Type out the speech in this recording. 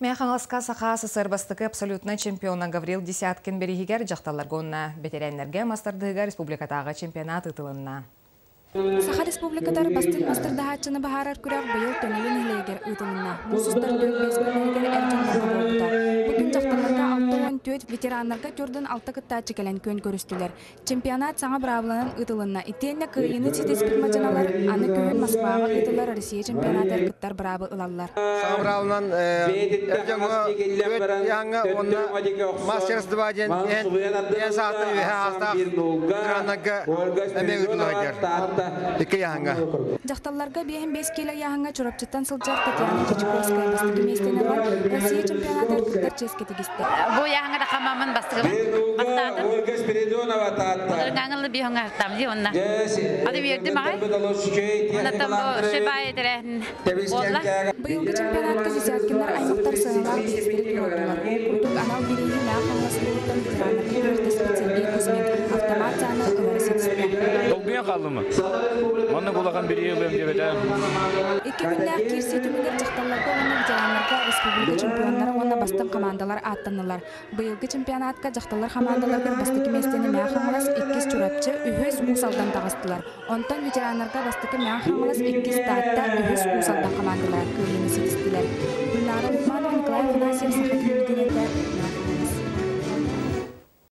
Мэҥэ Хаҥаласка Саха СССР бастакы абсолютнай чемпиона Гаврил Десяткин бирииһигэр дьахталларга уонна бэтэрээннэргэ мас тардыһыыга республикатааҕы чемпионат ыытылынна. Саха Республикатыгар бастыҥ мас тардыһааччыны быһаарар күрэх быйыл Төҥүлү нэһилиэгэр ыытылынна. Муус устар 4-5 күннэригэр эр дьоннорго буолбута. Бу күн дьахталларга 64, ветераннарга 46 кыттааччы кэлэн күөн көрүстүлэр. Чемпионат саҥа быраабыланан ыытылынна. Итиэннэ кыайыыны ситиспит мадьыналар аны күһүн Москваҕа ыытыллар Россия чемпионатыгар кыттар быраабы ылаллар. Саҥа быраабыланан эр дьоҥҥо түөрт ыйааҥҥа уонна мастерство диэн иһэн саастан үөһэ аастаах ветераннарга эмиэ ыытыллар икки ыйааһыҥҥа. Дьахталларга 55 киилэ ыйааһыҥҥа Чурапчыттан сылдьар Татьяна Чичиковская бастакы миэстэни ылан, Россия чемпионатыгар кыттар чиэскэ тигистэ. Бу ыйааһыҥҥа да хамаммын бастыгыбын бастаатым. Былырыҥҥаҥылы биһоҥҥаһыттам дии онна. Аны үөрдүм аҕай. Оннаттан бу шебай тэрээһин буолла. Быйылгы чемпионатка Десяткиннар аймахтар сыаналаах бириистэри туруордулар. Ол курдук анал бирииһи Мэҥэ Хаҥалас улууһуттан ветераннарга күрэхтэспит Сергей Кузьмин автомат сааны ылары ситистэ. Долгуйан хааллым. Маннык улахан бирииһи ылыам диэбэтэ. Икки күннээх киирсии түмүгэр дьахталларга уонна ветераннарга республика чемпионнара уонна бастыҥ хамаандалар ааттаннылар. Быйылгы чемпионатка дьахталлар хамаандаларыгар бастакы миэстэни Мэҥэ Хаҥалас, иккис Чурапчы, үһүс Уус Алдан таҕыстылар. Онтон ветераннарга бастакы Мэҥэ Хаҥалас, иккис Таатта, үһүс Уус Алдан хамаандалара кыайыыны ситистилэр. Гульнара Лукманова, Николай Афанасьев, Саха телевидениетэ, Мэҥэ Хаҥалас.